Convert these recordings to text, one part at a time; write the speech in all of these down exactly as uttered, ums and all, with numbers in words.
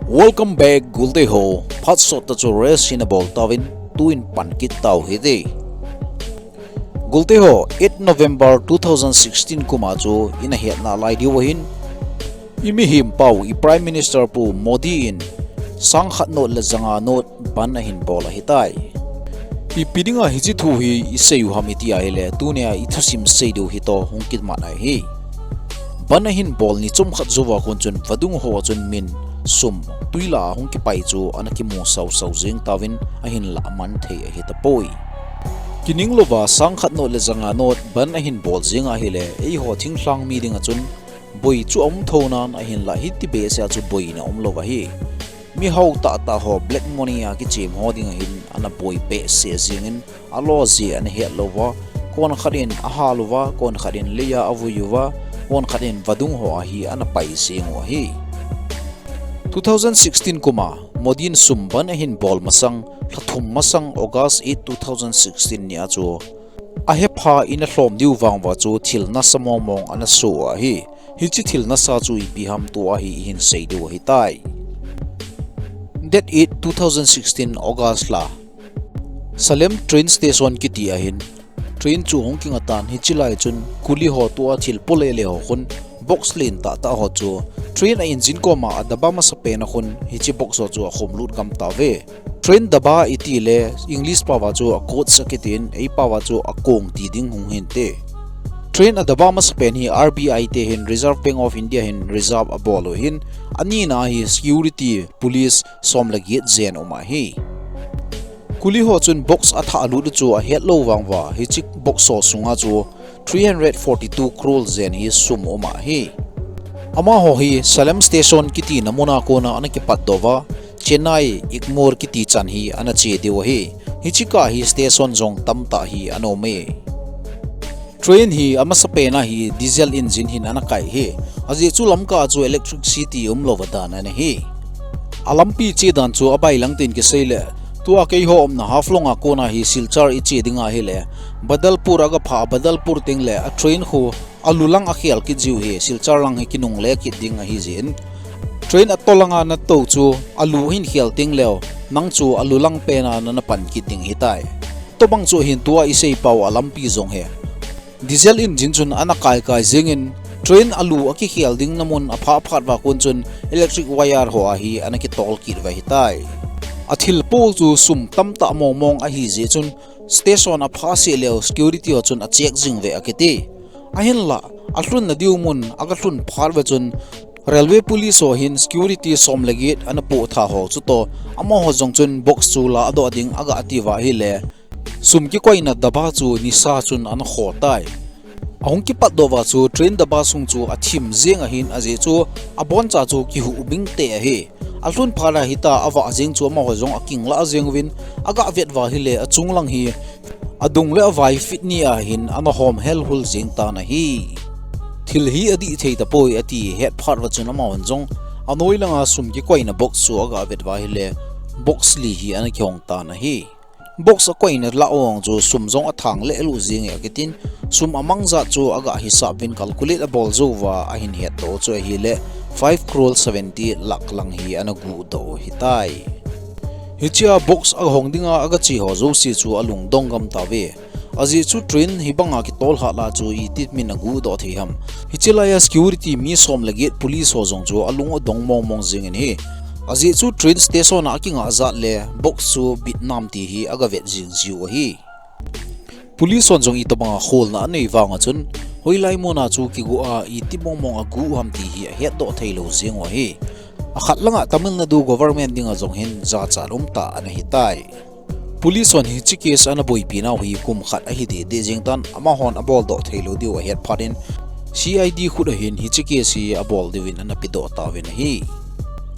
Welcome back, gulte ho. Phat sot ta chu rest hin abol tauvin, tuin pan kit tau hite. Gulte ho, eight November two thousand sixteen kum a chu ina hetna lai diu ahin, i mihem pau, i Prime Minister Pu Modi in sang khat note le janga note ban ahin bol ahitai. Ipi dinga hiche thu hi i sei u ham i ti ahile, tunia i thusim sei diu hi toh hung kit man ahi. Ban ahin bol ni chomkhat jouva kon chun vadung ho chun min sum tui lah a hung kipai chu ana kimu sausau jing tauvin, ahinlah man thei ahi tapoi. Kining louva sang khat note le janga note ban ahin bol jing ahile, eiho thinglhang mi dinga chun boi chu aum thou nan, ahinlah hiti behseh a chu boina um lou ahi. Mihao tahtah ho, black money a kichem ho dinga hin ana boi behseh jingin, alo jeh ana het louva, kon khat in ahal uva, kon khat in lei a avui uva, kon khat in vadung ho a hi ana pai jing u ahi. Two thousand sixteen kum a Modi in sum ban ahin bol masang, lha thum masang August eight, two thousand sixteen ni a chu ahepha in alhom diu vang uva chu thil nasa mong mong ana soh ahi. Hiche thil nasa chu ipi ham tua hi i hin sei diu ahitai. Date eight, two thousand sixteen August la, Salem train station kiti a hin train chu hung kinga tan, hiche lai chun kuli ho tua thil po le le ho khun box len tahtah ho chu train a engine koma adaba masapen a khun hiche box ho chu akhum lut gam tauve. Train daba iti le English pao a chu a coach akitin, ei pao a chu a kong ti ding hung hinte. Train adaba masapen hi R B I te hin, Reserve Bank of India hin reserve abol u ahin, anina hi security police som le get jen um ahi. Kuli ho chun box athah lut u chu ahet lou vang uva, hiche box ho sunga chu three hundred forty-two crore jen hi sum um ahi. Amaho hi Salem station kiti na muna kona ana kipatdoh uva, Chennai Egmore kiti chan hi ana che diu ahi. Hiche kah hi station jong tamtah hi ana um e. Train hi amasapen a hi diesel engine hin ana kai hi. Ajeh chu lamkah chu electricity umlou va dan ana hi. Alampi che dan chu abailang tin kisei le, tua keiho umna Haflong a kona hi Silchar i che ding ahile, Badalpur aga pha, Badalpur teng le a train khu alu lang akhel kit jiu hi, Silchar lang hi kinungle kit ding ahi jeh in. Train atol langa natou chu alu hin khel teng leu, nang chu alu lang pen a nana pan kit ding ahitai. Tobang chu hin tua i sei pau a lampi jong hi diesel engine chun ana kai kai jingin, train alu akikhel ding na mun aphah phat uva kon chun electric wire ho a hi ana kitol kit uva ahitai. Athil po chu sum tamtah mong mong ahi jeh chun station aphah seh leu security ho chun a check jing uve akiti. Ahinlah, alhun na diu mun aga lhun phat uva chun railway police ho hin security som le get ana poh tha ho chutoh, amaho jong chun box chu ladoh ding aga ti uva ahile, sum kikoina daba chu nisa chun ana kho tai. Ahung kipatdoh uva chu train daba sung chu athim jeng ahin, ajeh chu aboncha chu kihuh bing te ahi. Alhun phat a hita avah jeng chu amaho jong akinglah jeng uvin, aga vet uva ahile achung lang hi adung le avai fit ni a hin ana hom helhul jeng tan ahi. Thil hi adih thei tapoi ati het phat uva chun amahon jong anoi langa sum kikoina box chu aga vet uva ahile, box li hi ana kihong tan ahi. Box akoina lah vang chu sum jong athang lelu jing e akitin, sum amang jat chu aga hisap uvin, calculate abol jou uva ahin hetdoh u chu ahile, five crore seventy lakh lang hi ana guhdoh u ahitai. Hichea box ahong dinga aga che ho jouse chu alungdong gam tauve. Ajeh chu train hibanga kitol hat lah chu iti min aguhdoh thei ham. Hiche laia security mi som le get police ho jong chu alung adong mong mong jingin ahi. Ajeh chu train station a akingah jat le box chu bit nam ti hi aga vet jing jiu ahi. Police hon jong itobanga kholna anei vanga chun, hoilai muna chu kiguh a iti mong mong aguh u ham ti hi ahetdoh theilou jing u ahi. Akhat langa Tamil Nadu government dinga jong hin jachat umtah ana hitai. Police hon hiche case ana boipi nau hi kum khat ahi dede jeng tan, amahon aboldoh theilou diu ahet phat in, C I D khut a hin hiche case hi abol diuvin ana pedoh tauvin ahi.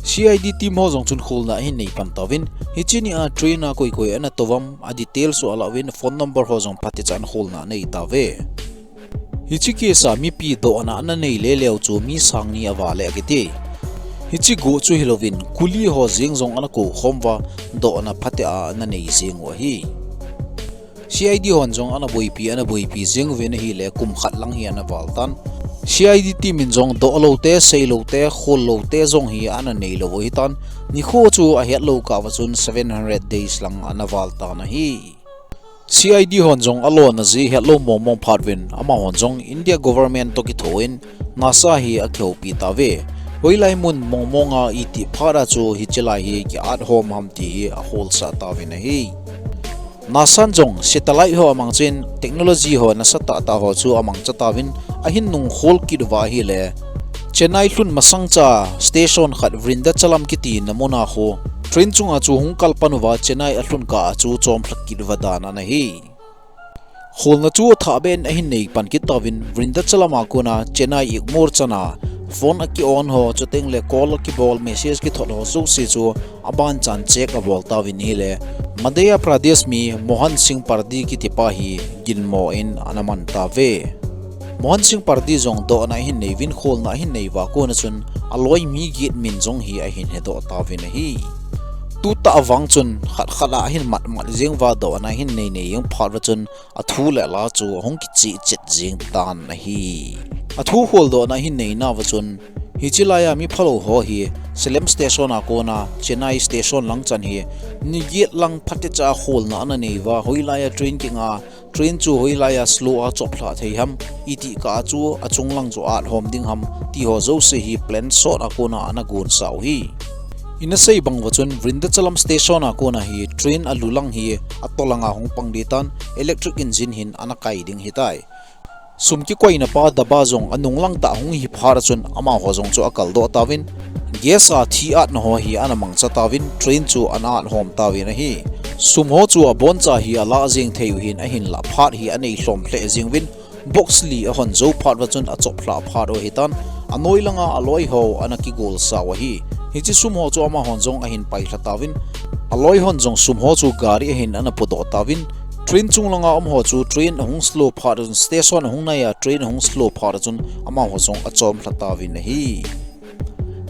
C I D team ho jong chun kholna ahin nei pan tauvin, hiche nia train a koi koi ana tou vam, a details u alah uvin, phone number ho jong phatecha ana kholna anei tauve. Hiche case a mipi dohna ana nei leleu chu mi sang ni avale akiti. Hiche guh chu hilouvin, kuli ho jeng jong ana kou khom uva, dohna phatea ana nei jeng u ahi. C I D hon jong ana boipi, ana boipi jeng uvin ahile, kum khat lang hi ana val tan. C I D team in jong doh lou te, sei lou te, khol lou te jong hi ana nei lou u ahitan, nikho chu ahet lou kah uva chun seven hundred days lang ana val tan ahi. C I D hon jong alona jeh het lou mong mong phat uvin, amahon jong India government toh kitho in NASA hi akihoupi tauve. Hoilai mun mong mong a iti phat a chu hiche lai hi ki-at hom ham ti hi akholsah tauvin ahi. NASA in jong satellite ho amangchan technology ho nasatah tah ho chu amangcha tauvin, ahin nung khol kit uva ahile Chennai lhun masang cha station khat Vrindachalam kiti na mun a khu train chunga chu hung kal pan uva Chennai alhun kah a chu chomlha kit uva dan ana hi. Kholna chu athah beh in ahin nei pan kit tauvin, Vrindachalam a kona Chennai Egmore chan a phone aki on ho, chuteng le call aki bol, message kithot ho jouse chu aban chan check abol tauvin ahile, Madhya Pradesh mi Mohan Singh Pardee kiti pa hi ginmo in ana man tauve. Mohan Singh Pardee jong dohna ahin nei uvin, kholna ahin nei uva kona chun aloi mi get min jong hi ahin hedoh tauvin ahi. Tutah vang chun khat khat a ahin mat mat jeng uva, dohna ahin nei nei jeng phat uva chun athu le ala chu ahung kicheh chet jeng tan ahi. Athu kholdohna ahin nei nauva chun, hiche lai a mi phalou ho hi Salem station a kona Chennai station lang chan hi ni get lang phatecha kholna ana nei uva, hoilai a train kinga, train chu hoilai a slow a choplhah thei ham, iti kah a chu achung lang chu at hom ding ham, ti ho jouse hi plan sot a kona ana gonsah u ahi. Ina sei bang uva chun Vrindachalam station a kona hi train alu lang hi atoh langa hung pang ding tan, electric engine hin ana kai ding ahitai. Sum kikoina pa Daba jong anung lang tah hung hi phat a chun amaho jong chu akaldoh tauvin, gas a thi atna ho hi ana mangcha tauvin, train chu ana at hom tauvin ahi. Sum ho chu aboncha hi alah jeng thei u hin, ahinlah phat hi anei lhom lheh jeng uvin, box li ahon jou phat uva chun achoplhah phat u ahitan, anoi langa aloi ho ana kigolsa u ahi. Hiche sum ho chu amahon jong ahin pailha tauvin, aloi hon jong sum ho chu gari ahin ana pudoh tauvin, train chung langa um ho chu train ahung slow phat a chun, station ahung nai a train ahung slow phat a chun amaho jong achomlha tauvin ahi.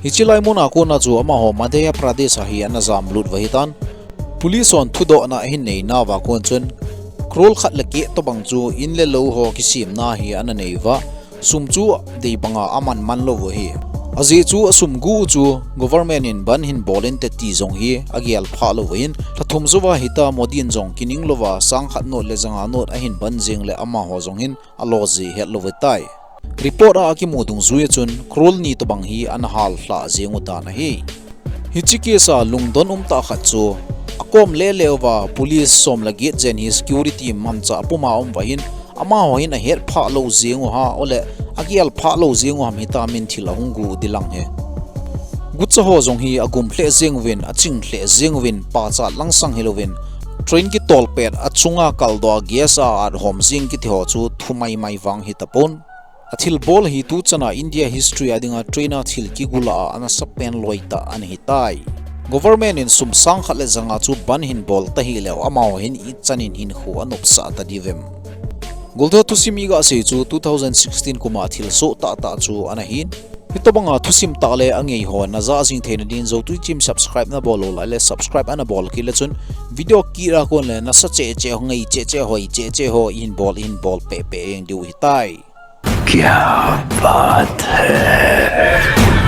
Hiche lai mun a kona chu amaho Madhya Pradesh a hi ana jamlut uva ahitan, police hon thudohna ahin nei nauva kon chun, crore khat le keh tobang chu in le lou ho kisemna hi ana nei uva, sum chu dei banga aman man lou u ahi. Ajeh chu asum gu u chu government in ban hin bol inte ti jong hi agel phah lou u ahin, lha thum jouva hita Modi in jong kining louva sang khat note le ja nga note ahin ban jeng le amaho jong hin alo jeh het lou u ahitai. Report a akimu dungjui a chun crore ni tobang hi ana hallhah jeng u dan ahi. Hiche case a lungdon umtah khat chu, akom lele uva police som le get jen hi security manchah puma um uva ahin, amaho hin ahet phah lou jeng u ham, ole agel phah lou jeng u ham, hita min thil ahung gu dilang ahi. Gucha ho jong hi agum lheh jeng uvin, aching lheh jeng uvin, pachat langsang hilouvin, train kitol pet achunga kaldoh a gas a at hom jeng kiti ho chu thu maimai vang hitapon. Athilbol hi tuchan a India history a dinga train a thil kigu lah a ana sapen loi tah ana hitai. Government in sum sang khat le ja nga chu ban hin bol tahih leh amaho hin ichan in hinkho anopsah ta diu vem? Goldo thusim iga sei chu two thousand sixteen kum a thil soh tahtah chu ana hin. Hitobanga thusim tah le angei ho najah jing theina din Zoutui Chim subscribe nabol lou lai le subscribe ana bol kit le chun video kit a kon le nasa cheh cheh ho, ngei cheh cheh, hoi cheh cheh ho ihin bol, ihin bol peh peh jeng diu ahitai. क्या बात है।